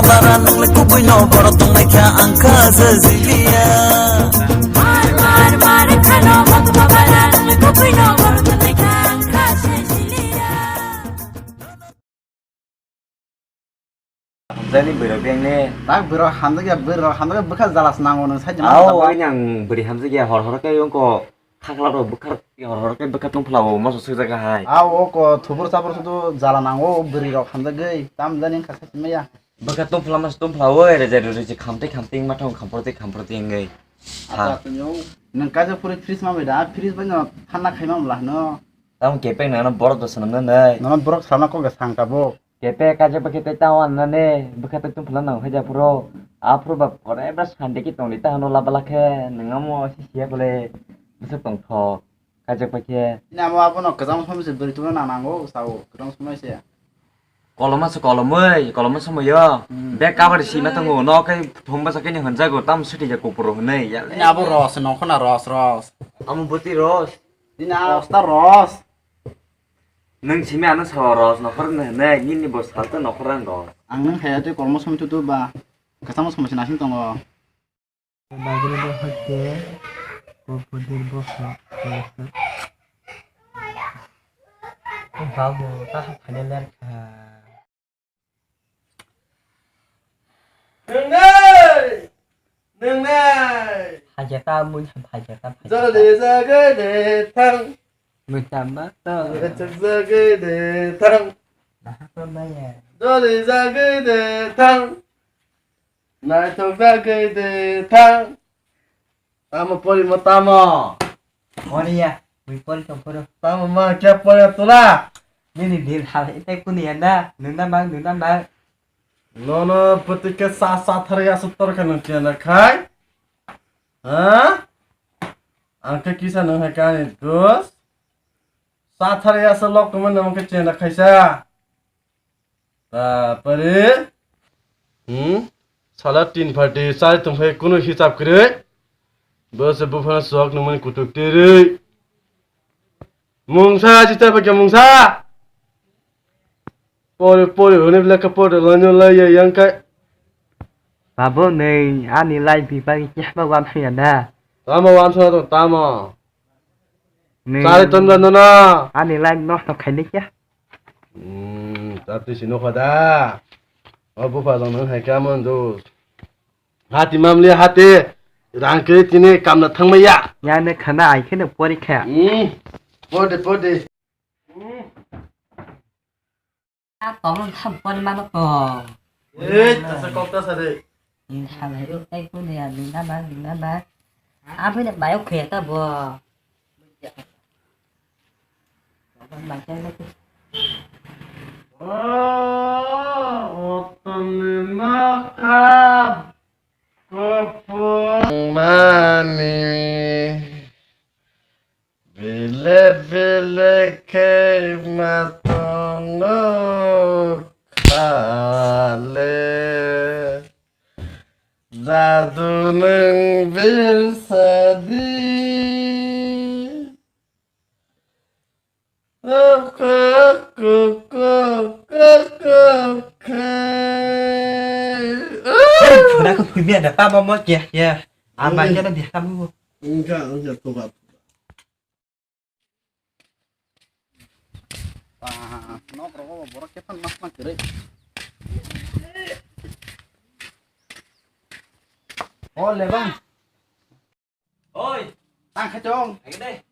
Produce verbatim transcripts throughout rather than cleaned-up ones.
Bara nung le kubui no borok tong lai kha ang kha je jiliya. Mar mar mar khano bok babara nung le kubui no borok tong lai kha ang kha je jiliya. Hamjakni bwrwi rok beng ne. Tak bwrwi rok hamjakya, bwrwi rok hamjakya bwkha jala se nango nwng sai jana. Au, tabuk. Oini ang bwrwi hamjakya hor hor khe wngkha. Khakla rok bwkha rok hor hor khe bwkha tong phlao moso swijak hai. Au, o ko thubur chapur sudu jala nango bwrwi rok hamjagwi tam jani wngkha sai maya. Bwkha tong phlama se tong phlao oi, rejai rejai khamtwi khamtwi wngma thang khamprotwi khamprotwi wngwi. Acha, ha. Tini o nwng kaisa phuri fridge ma bai da, fridge bai no thanna khai ma mla hwno. Tamo kepeng nana borok da swnamna nai. Nono borok swnamna kok da sang tabuk. Kepe kaisa bwkhe tei tao anna ne, bwkhe tei tongphla nang khaija phuru. Aphuru ba pore ba sande ki tongdi ta hano labala khe, nwng amo si siya kole bwswk tongthok, kaisa bwkhe. Ini amo abono kwcham somoi se bwrwi tubuna nang nango, sao kwcham somoi se. Koloma se kolomoi, koloma somoio. Hmm. Bek kabari sima tongo, no khe thumba sakhe ni honjago, tam suti ja kupuro hwnwi. Ini abo ros, nongkhona ros, ros. Amo bwtwi ros. Ini a osta ros. Nwng simi ano sao ros nokhor hwnwi, nini bo salto nokhor ang ros. Ang nwng haya tei kolmo somoi tutu ba, kwchangma somoi se nasing tongo. Bagri bo hoite, ko podir bo ho, ko se. Ko babu, ta ha phane ler kha. Nwngnai! Nwngnai! Phajeta mui phajeta phajeta. Joli jagwi de thang. Mui tamba to. Rachak jagwi de thang. Naha to naya. Joli jagwi de thang. Naithok jagwi de thang. Tamo porimo tamo? Poriya, mui pori tong phuru. Tamo ma khe poriya tula? Nini din hal itai kuni ya na, nuna mang, nuna mang. Nono pwtwi khe sa sa thar ya sutor khe nung khe na khai? Ha? Ang khe kisa nung hai kani dos. Sa thar ya sa lok khe nung khe chena khaisa. Tapare, hmm, sala tin pharti chari tongphai kunu hisab kwrwi. Bo se buphano sok nungmani kutuk twi rwi. Mungsa jita ba khe mungsa. Pori pori hwnwi lekha pori lanyo laiya yang kai. Babu, nei ani life bipa khe kisa ba wan thangya da. Tamo wan thangya tong tamo. Nei chari tonba nono. Ani life nosto khaini kya? Hmm, tabtwi si nokha da. O bupha jong nang hai khe amo dos. Hati mamli hati rang khe tini kamna thangmaya. Ya ne khana ai khe no porikha. Hmm, pode pode. Hmm. A tong tham pori mano to. Ei, tasa kok tasa de. Ni halai o tai ko ne ya, ni na ba, ni na ba. A bai na ba yo khe ta bo. Otoni makha kopong mani bile bile khe ma tongo khale. Jadu nwng bir sadi. Ko, ko, ko, ko, ko, ko. Hey, pura ko pui biya da pa mo mo kya, ya. Ama kya na biya ka mo. Enggak, enggak, coba. Ah, nok rogo borok khe phan mas mas kwrwi. O lebang. Oi. Tang kha chong. Ai de.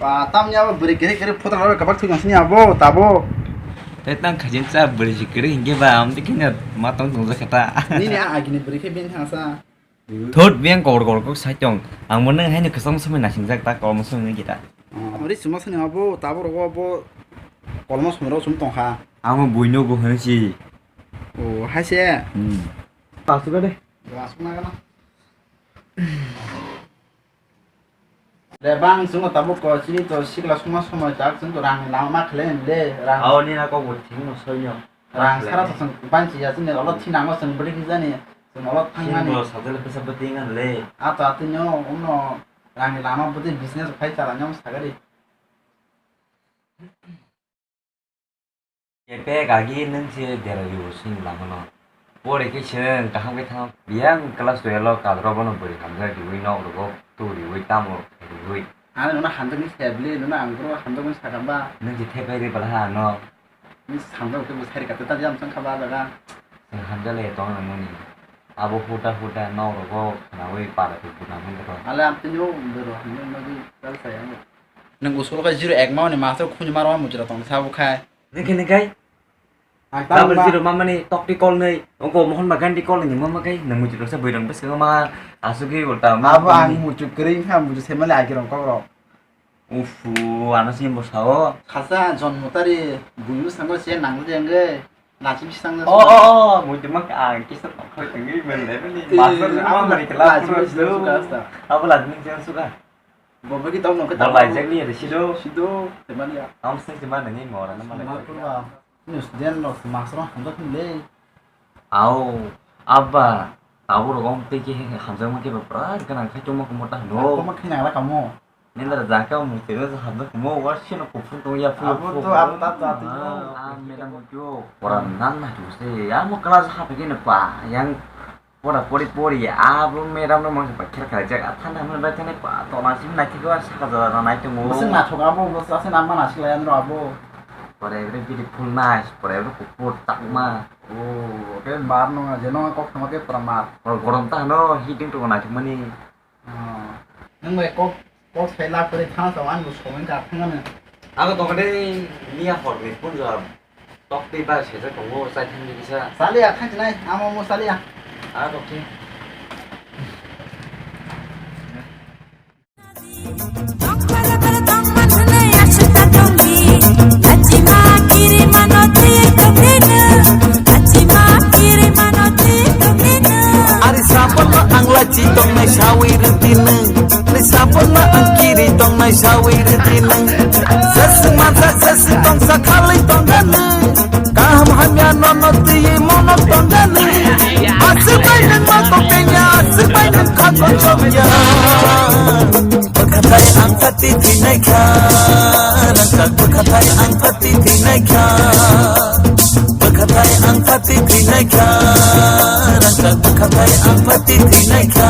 Ba, tamni abo bwrwi kwrwi kwrwi photo rok kabak thwi nang sini abo, tabo. Tei tang khajin cha bwrwi si kwrwi hinkhe ba, amtwi kheno ma tong tong jakha ta. Nini a agini bwrwi khe bini thangsa. Thot biyang kobor kobor kok sai tong. Ang bo nang haino kwchang samai nasingjak ta, kolmo samai nang kita. Amri suma sani abo, tabo rogo abo kolmo samai rok sum tong kha. Amo buino bo hwnwi si. O, hai se. Hmm. Asuk de. Asuk na gana. Le bang chwngno tabuk ko chini to sikla songma somoi tak chwng to rang ni lama ma khlai ni le rang. Ao ni na kok bo thing no soi no. Rang sara to chwng banchi ya chini olo thinango chwng bwrwi khe jani chwng olo thangmani. Chini bo sajale pesa bwtwi ngan le. Ato atwi no uno rang ni lama bwtwi business khai chala nyom sagari. Kepek agi nwng se dera ribo sini lamano. Pore khe chwng kaham khe thang. Biyang class twelve o kadro bono bwrwi hamjak riwi nok rogo tu riwi tamo riwi. Ano nono hamjakni sebli, nono ang boro hamjakmani sakamba. Nwng se thepai ri bala ha ano. Ni samjak khe bo sari kate ta jam sang khaba jaga. Nwng hamjale tong nang mani. Abo huda huda nok rogo khnawi para tu buna bunda ro. Ale am tini o boro hamjak magi kal saya. Nwng usul khe zero ek mani master khuni maro mujra tong sa bo khai. Nwng khe nwng khai? Ang ta Double ma- zero ma mani tokti call nei, ongko Mohon Bagan di call ni ma ma kai, nwng muchuk rok sa bwrwi rok bwskango ma asugwi ulta ma Abo ang muchuk kwrwi wngkha, muchuk se mani agirong kok rok. Ufu, ano sini bo sao. Khasa jonmo tari buyu sango se nang je nge, nachim sang. O, o, o, muchuk ma ang kisa tokthai tengwi men le mani. Eh, Master abo ma mani la-, kelas lachim pura sang do. Suka asta. Abo lachim sang suka. Bo bagi tau nang khe Bo tau. Laijak ni ri sido. Sido, temani ya. Am sing temani ni mora na malai. Ma pura. Ni student rok master rok hamjak ni le. Au, abba, tabuk rok om tei khe hamjakma khe ba pura gana khai tongma khe mota hino. Tongma khe nang la kamo. Nindra jaka mung tei hamjak mo wa sino kuphur tong ya phu. Abo to abo ta ta ti. Ah, madam mo kyo. Pura nan na tu se. Amo class ha phe khe na pa yang Pora pori pori abo madam no mangsa pa kher kha jak a thanda hwnwi bai thani pa tona sim nai thik o saka jora rw nai tongo. Bwswk naithok abo, bwswk ase nama naisik lai anw abo. Pore every beautiful nice, pore every kuphur chakma. Oh, ke mar no je no kok thangma ke pora mar. Pore gorom ta hano heating tongo naithok mani. Oh. Nwng bai kok, kok sai lak kwrwi thang sa, ani bo somoi kha thang ano. Abo tong de niya hor ni punja tok tei bar sejak tongo, chai thang ni kisa. Saliya, khan chinai, amo mo saliya. Ah, tok tei. Ari sapono ang lachi tongnai sawi rwdi nwng. Ari sapono ang kiri tongnai sawi rwdi nwng. Jeswk mansa jeswk tongsa khalwi tongkha nwng. Kaham hamya nono twiwi mono tongkha nwng. Aswk bai nwng ma tongkha ya, aswk bai nwng kha tongkha ya. Bwkhathai ang phatwi thwinaikha, rangchak bwkhathai ang phatwi thwinaikha. Bwkhathai ang phatwi thwinaikha, rangchak bwkhathai ang phatwi thwinaikha.